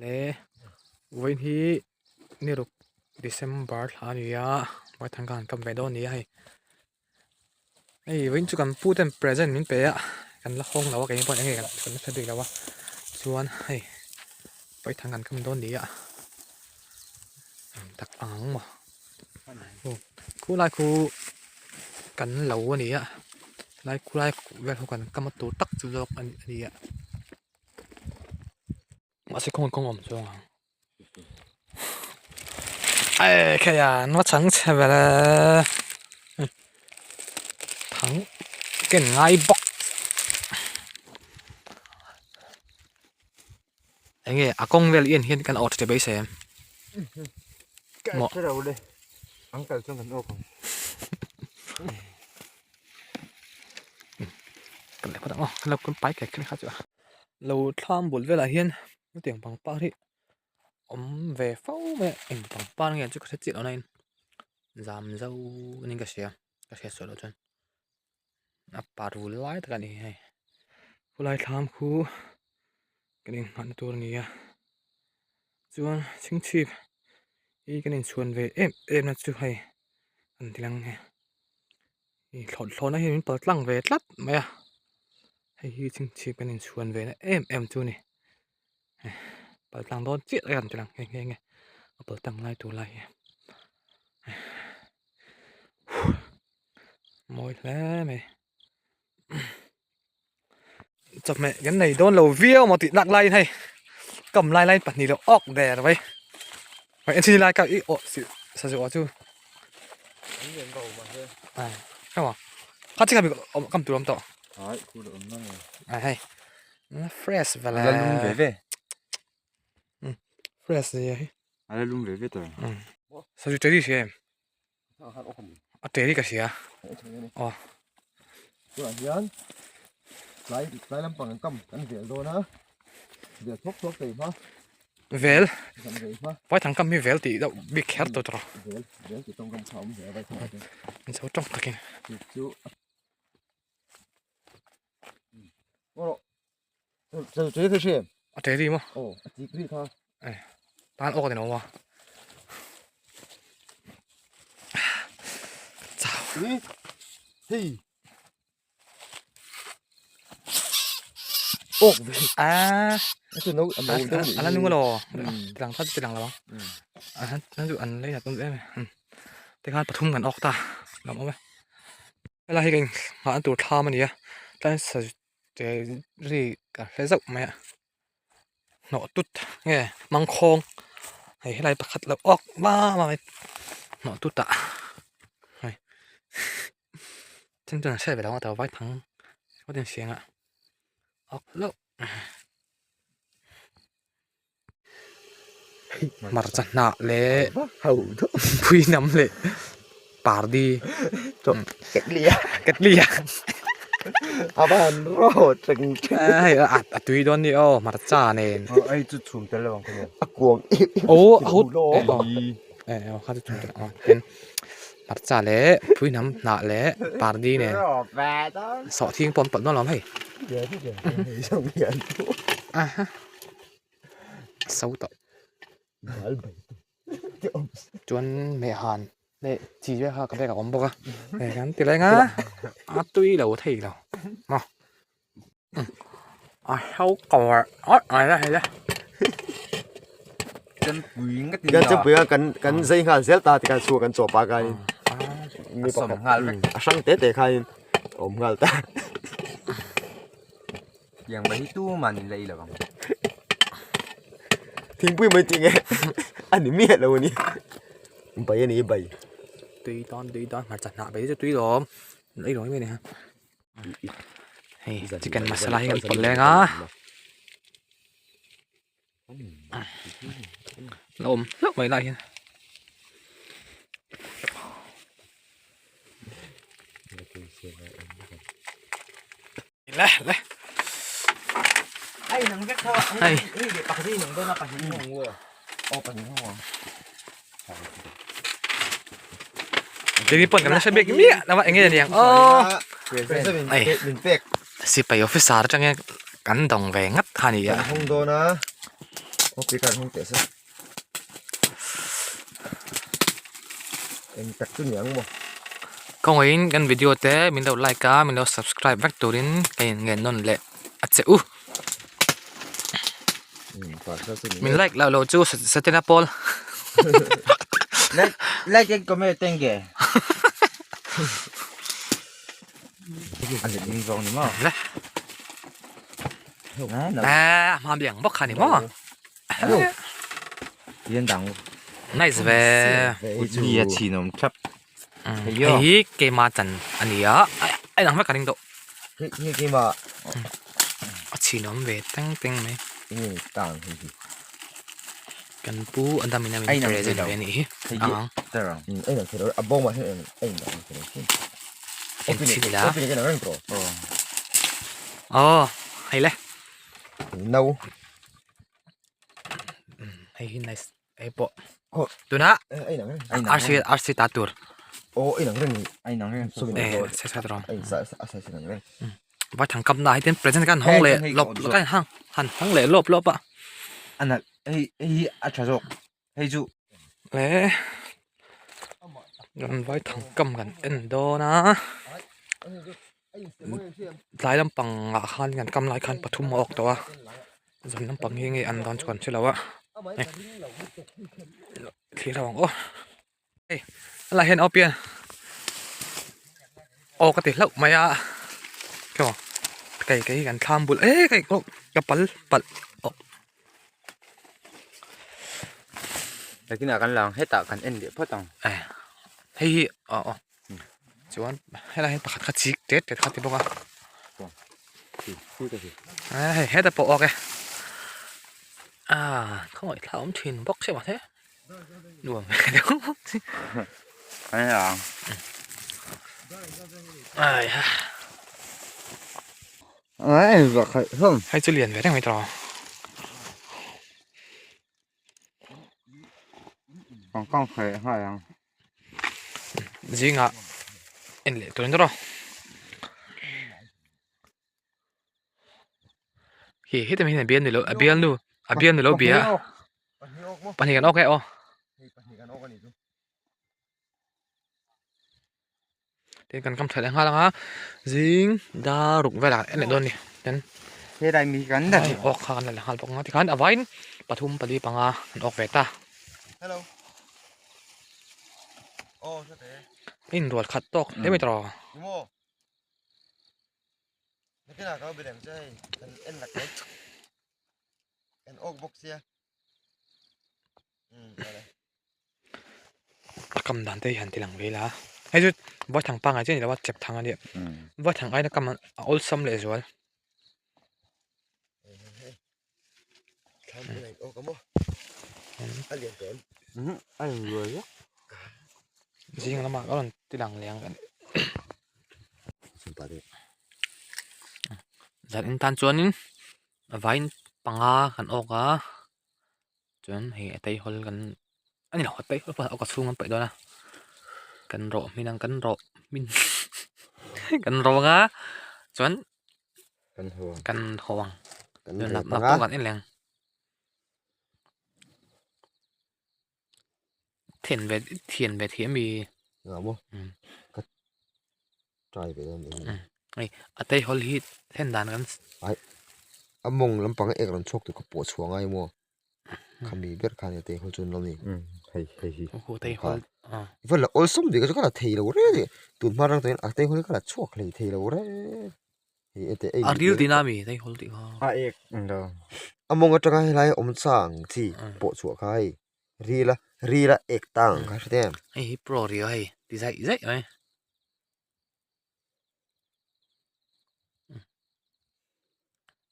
Le vawiin hi ni ruk December thla a ni a Vaithang khan an kam ve dawn a ni a hei hei vawiin chu kan pu ten present min pe a kan la hawng lo a keini pawh eng nge kan la hre bik lo a chuan hei Vaithang kan kam dawn a ni a tak ang ang maw khulai khu kan lo a ni a lai khulai vel khu kan kam a tur tak chu zawk a ni a. Mahse kawng kawng awm chuang ang. Ai khai a an va chang chhe ber e. Thang ken ngai bawk. Enge a kawng vel i en hian kan awh tha beisei em? Maw. Ang kal chuan kan awk ang. Kan leh phawt ang aw kan lo kan pai kai kha chu a lo thlam bul velah hian hetiang pangpar hi awm ve fo mai a eng pangpar nge chu ka hre chiah lo na in zam zo niin ka hria ka hriat sual loh chuan a par vul lai tak a ni hei khulai thlam khu kan innghatna tur a ni a chuan chhingchhip hi kan inchhuan ve em em na chu hei an ti lang e ih thlawh thlawhna hian min pal tlang ve tlat mai a hei hi chhingchhip kan inchhuan ve na em em chu a ni pal tlang dawn chiah a an ti lang nghe nghe nge a pal tlang lai tur lai hi mawi hle mai. Chawhmeh kan nei dawn lo viau maw tih nak laiin hei kam lai laiin pahnih lo awk der mai hei en chhin lai ka i awh si sa chu awh chu ai heng maw kha chi kha mi awm kam tur awm tawh ai khu lo awm nang ai hei fresh vele la lum ve ve fresh zia hi ala lum ve ve tawh sa chu teri si em A te hi ka hria aw. Tunah hian tlai tlai lampang an kam kan vel dawn a vel thawk thawk thei hma vel vaithang kam hi vel tih deuh bik kher tawh tawh vel vel tih tawng kam kha awm ve a vaithang ah chuan an chho tawng takin chu chu aw chu chu chu hria a te ri maw aw a chik ri kha tan awk a ni lo maw Hei a chu no a no deuh a la nung elaw tilang kha chu tilang lo ang a han chu an lei nat awm em em tikhan pathum kan awk ta lawm awm e helai hi ka inghahna tur thlam a ni a tlai che ri ka hre zauh mai a hnawh tut nge mangkhawng hei helai pakhat lo awk va mai hnawh tut ah hei then chuan an hriat ve lo ang a vai thang ngawt in siang a awk hlauh hmarcha hnah leh pui nam leh pardi ketli a hei a tui dawn ni aw hmarcha nen aw a hut aw kha chu chhum tel ang tin hmarcha leh pui nam hnah leh pardi nen sawhthing pawh an pawlh dawn lo hei. So tawh chuan mehhan leh chi vel kha ka bag ah a awm bawk a hei kan ti leng a a tui lo thei lo maw a hau kawr awrh mai a hei le kan chempui a kan kan zai nghal zel ta tikhan chhuak kan chawp a khain mi pakhat a hrang te te khain a awm nghal ta. Tiang mai hi tuman in la ei lo ang. Thingpui mai tih nge a ni miah lo a ni. Bai a ni bai. Tui dawn tui dawn hmarcha hnah bai chu tui lawm. Ei lo mai ni ha. Hei chicken masala hi kan pawlh leng a. La awm hlauh mai lai hian. Le le. Ai nang vek tho. Ai. Hei le pakhat hi nang dawn a pahnih ho ang Aw pahnih ho ang. Devi pawh kan la hre bik miah lo a eng nge niang aw. Ai. Min pek. Sipai officer atangin kan dawng ve ngat kha a ni a. Kan hawng dawn a. Opi khan hung teh se. Eng tak chu niang maw. Kawngaihin kan video te min lo like a min lo subscribe vek turin ka in ngen nawn leh a che u. Min like loh loh chu Satena pawl. Like like and comment thank you. A let ning zawng ni maw? Le. A hma biang bawk kha ni maw? Lian dang. Nice ve. Ni a chin awm thlap. Hei hi keima chan a ni a, a inang vek ka ring deuh. Hei hi keima. A chin awm ve teng teng mai. Enge tang hei hi. Kan pu Adam in a min present ve a nih hi. Hei hi tar ang. A inang thei lo a bawng mah hian a inang thei lo. En chhin ila. Open again reng tawh. Aw hei le. No. Hei hi nice. Hei pawh. Tuna RC RC ta tur. Oh, inang reng ni. Ai nang reng. Eh, sai sai tawh. Ai sa sa sai nang reng. Vai thang kam na hi ten present kan hong le lop kan hang han hong le lop lop a. Ana hei hei a tha zawk. Hei chu. Le. Kan vai thang kam kan en dawn a. Tlai lampang ah khan kan kam lai khan pathum a awk tawh a zan lampang hi nge an dawn chu kan hre lo a hei thlir ho ang aw hei helai hian awpian aw ka ti hlauh mai a khaw kei kei kan thlam bul eh kei ka pal palh aw. Nakinah kan lang hetah kan en leh phawt ang. Eh hei hi aw aw. Chuan helai hian pakhat kha chik tet tet kha ti bawk a. Hei heta pawh awk e. Ah khawngaih thla awm thin bawk sia mahse nuam ve deuh bawk si. Ai ha. Hei chu lian ve reng mai tawh. Kang kang nghal ang. Zingah en leh tur in rawh hi heti mai hian a bial ni lo a bial nu a bial ni lo bia pahnih kan awk e aw tin kan kam tha leh nghal ang a zing dar ruk velah en leh dawn a ni tin helai mi kan la awk kha kan la leh nghal bawk ang a tikhan a vaiin pathum pali panga an awk ve ta. A inrual khat tawk hle mai tawh. A kam dan te hi han ti lang ve ila hei chu vaithang pangngai chiah a ni lo a chep thang a nia vaithang aina kam a awlsam leh zual. Zing lamah ka rawn ti lang leh ang zan in tan chuanin a vaiin panga kan awk a chuan hei a teihawl kan a ni lo a teihawl pawh a chhung an paih dawn a kan rawh hmin ang kan rawh hmin kan rawh ang a chuan Kan haw ang. Kan haw ang. Kan Chuan rep nak ang nak a. kan en leng. Thian ve thian ve thiam mi. Nga mo. Mm. Ka try ve dawn eng. Mm. Hei a tei hawl hi then dan kan Ai. A mawng lampang ek rawn chhuak tur ka pawh chhuah ngai maw. Khami ber khan tei hawl chu an lo ni. Hei hei hi. Hu tei hawl. I va la awlsawm ve ka chu ka la thei lo reng a ni. Tun hma rang tawhin a tei hawl hi ka la chhuak hlei thei lo reng. Hei ete ei. A ril tihna a mi tei hawl tih kha. A ek lo. A mawng atanga helai awm chang chi pawh chhuah kha hei ril a ril a ek tang kha hre em. Hei hi pro ria hei ti zaih zaih mai.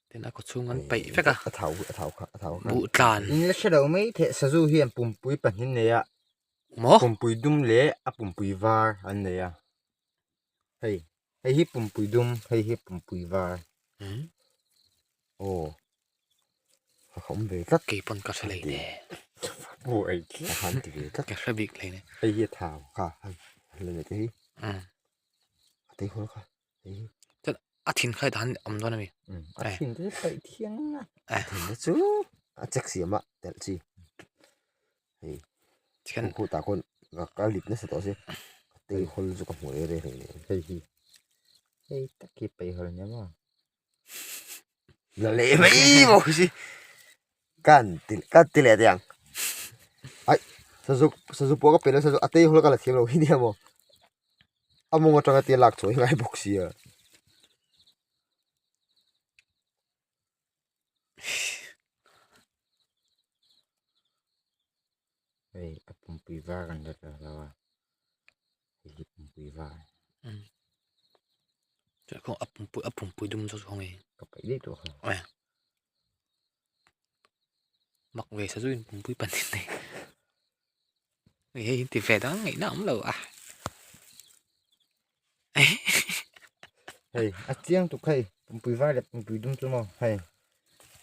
Tin a kaw chhung an paih vek a. A thau a thau kha a thau kha. Buh tlan. In la hre lo mai theih sazu hian pumpui pahnih an nei a. Maw? Pumpui dum leh a pumpui var an nei a. Hei hei hi pumpui dum hei hi pumpui var. Aw a awm ve tlat. Kei pawn ka hre lei ne. Buai A han ti ve tlat. Ka hre bik lei ne. Hei hi a thau. Kha hei la nei te hi. A tei hawl kha hei hi. Chuan a thin kha dan awm dawn a mi. A thin te paih thiang a. A thin te chu. A check siam a telh chi. Hei Chicken. Khu tah khawn ka ka lit nasa tawh si. Ka tei hawl chu ka hmu reh reh hlei nen. Hei hi. Hei tak hi pei hawl nia maw. La leh mai bawk si. Kan ti kan ti leh teh ang. Ai sazuk sazuk pawh ka pe lo sazuk a tei hawl ka la thiam lo hi nia maw. A mawng atanga tia lak chhuah hi ngai bawk sia. Hei a pumpui var kan hre ta lo a hei hi pumpui var Chuan khaw a pumpui a pumpui dum zawk zawk nge ka paih daih tawh kha mak ve sa chu in pumpui pahnih nei hei hi ti ve dang ngaihna awm lo a Hei a chiang tuk hei pumpui var leh pumpui dum chu maw hei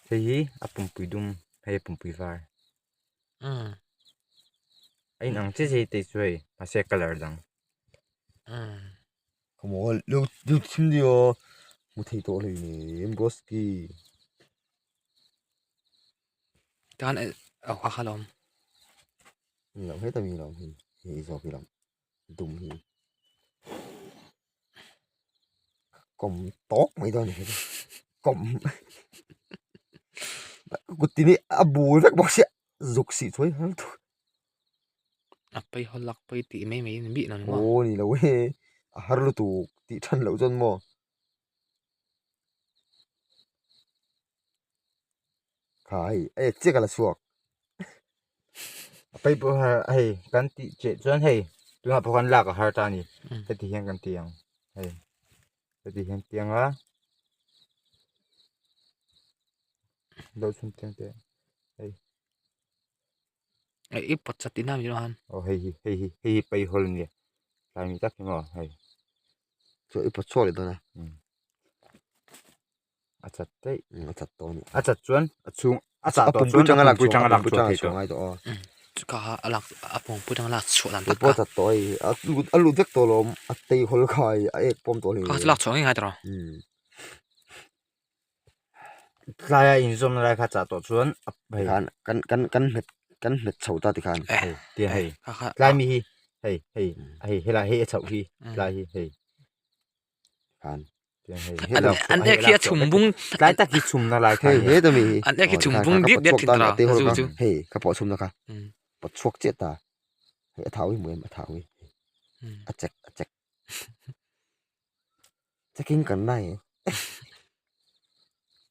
hei hi a pumpui dum hei a pumpui var umm a inang chiah chiah hi tei chu hei mahse colour dang umm Come on lu lu thim dio hmu thei tawh hlei nem broski tan a kha kha lawm ni lo heta mi lawm hi hei zawk hi lawm dum hi kawm tawk mai dawn a ni hei kawm kut tin hi a bul vek bawk sia zuk sih chuai har lutuk a pai haw lak pai tih mai mai ni bik lo ni maw aw ni lo e a har lutuk tih than loh chuan maw kha hei a ek chiah ka la chhuak a pai pawh har hei kan tih cheh chuan hei tunah pawh khan lak a har ta a ni heti hian kan ti ang hei heti hian tiang a lo chhun chiang teh hei i pawt chat tihna mi han aw hei hi hei hi hei hi pai hawl nia tlai mi tak hi maw hei chu i pawt chhuak leh dawn a a chat daih a chat tawh a ni a chat chuan a chhung a chah a tawh pumpui chuan tanga a lak pumpui chhuah tanga a lak pumpui chhuah tanga thei chhuah tawh ngai tawh aw chu kha a lak a pumpui tanga lak chhuah dan kei tak pawh kha a chat tawh hei a lut a lut vek tawh lawm a tei hawl kha hei a ek pawm tawh kha chu lak chhuah ngei ngai tawh umm tlaia inzawmna lai kha chah tawh chuan a hei khan kan kan kan hmet kan hmet chho ta tikhan hei tiang hei kha kha tlai mi hi hei hei hei helai hei a chhoh hi tlai hi hei khan tiang hei an an ek hi a chhum bung tlai tak hi chhumna lai kha hei he ta mi hi an ek hi chhum bung diat diat thin ta te hol chu ka chu hei ka pawh chhumna kha pawt chhuak chiah ta hei a thau hi hmu em a thau hi a chek a chek checking kan nai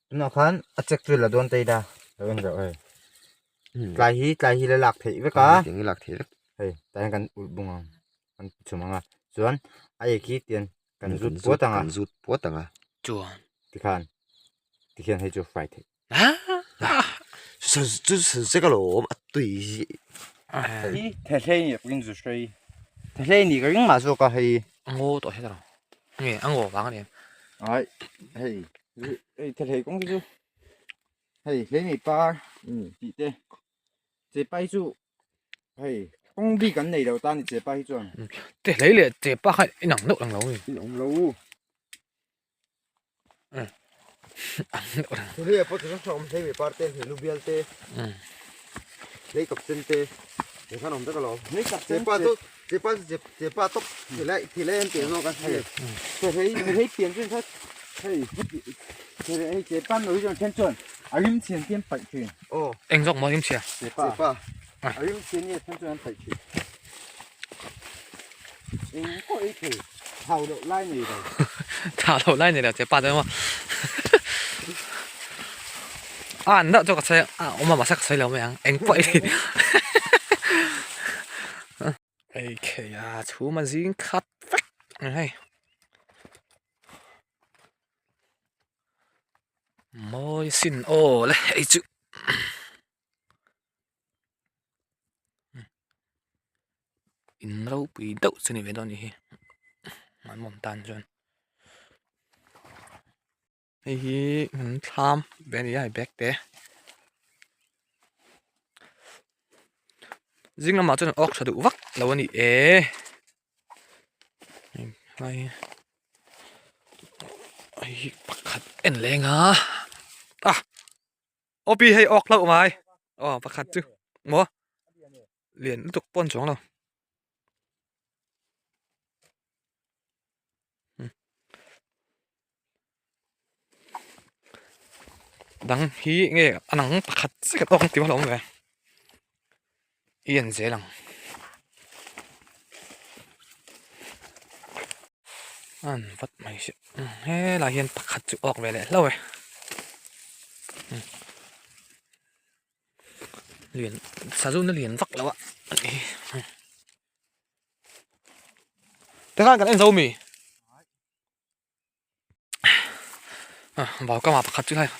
tunah khan a check chu la dawn ta ila lo en reuh hei tlai hi tlai hi la lak theih vek a tiang hi lak theih vek hei tlai hian kan ulh bung ang kan chhum ang a chuan a ek hi tian kan zut puat ang a kan zut puat ang a chuan tikhan tikhian hei chu fry theih chu chu chu ka lo awm a tui hi hi thehlei ni pawhin zu hrei thehlei ni ka ring mah zawk a hei a ngaw tawh hian a nge a ngaw vang a ni ai hei hei thehlei kawng te chu hei hlei nei par tih te chepa hi chu hei kawng bik an nei lo ta ni chepa hi chuan thehlei leh chepa kha inang deuh ang lo ni inawm lo Hei pawh chu hrang hrang hei par te hei lu bial te lei kap sen te he khan awm vek alawm chepa chu chepa chu chepa tawp thilai thilai an tih zawk a hei hei hei pian chu kha hei hei chepa no hi chuan then chuan a rim chhian te an paih thin aw eng zawk maw rim chhia chepa a rim chhian nge then chuan an paih thin Eng pawh ei thei thau loh lai nei lo. Thau loh lai nei lo che pa chuan maw. A an deuh chu ka sawi a awm a mahse ka sawi lo mai ang eng pawh ei thei. Ei khei a chhum a zing khat vek ang hei. Mawi sin aw le hei chu. In ropui deuh chu ni ve dawn anih hi an awm tan chuan hei hi an thlam ve a ni a hei bag te zing lamah chuan an awk tha duh vak lo a ni e hei hi pakhat en leng a ah. Opi hei awk hlauh mai. Aw pakhat chu maw lian lutuk pawn chuang lo. Dang hi nge a nang pakhat chiah tawk ang tih a lo awm ve. I en zel ang. An vat mai si. Helai hian pakhat chu awk ve leh hlauh e. Lian sazu na lian vak lo a. Tikhan kan en zo mi. Vào ka mah pakhat chu lai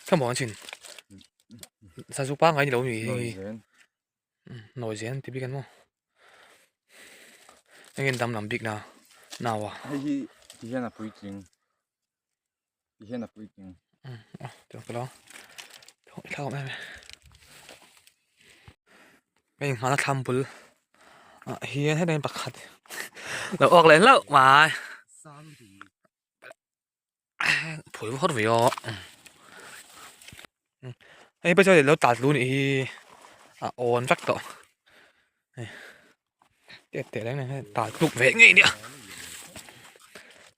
ka maw an chin sazu pangngai ni lo mi hi nawi zen ti bik an maw eng nge dam lam bik na nau a hei hi ti hian a puitling ti hian a puitling tih ka lo thawh em em Hei nghahna thlam bul ah hian hetiang hian pakhat lo awk leh hlauh mai phui vawr ve aw hei pawh chuan lo tal tlu nih hi a awn vek tawh hei teh teh reng reng hian tal tluk ve ngei nia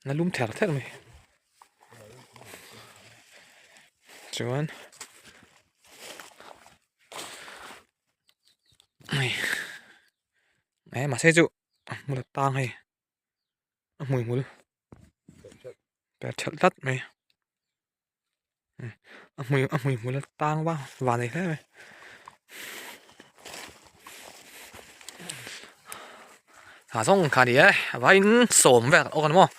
na lum ther ther mai chuan. Hei eh mahse chu a hmul a tang hei a hmui hmul per thelh tlat mai a hmui a hmui hmul a tang va van nei hle mai ha zawng kha a ni e a vaiin sawm vel awk a ni maw.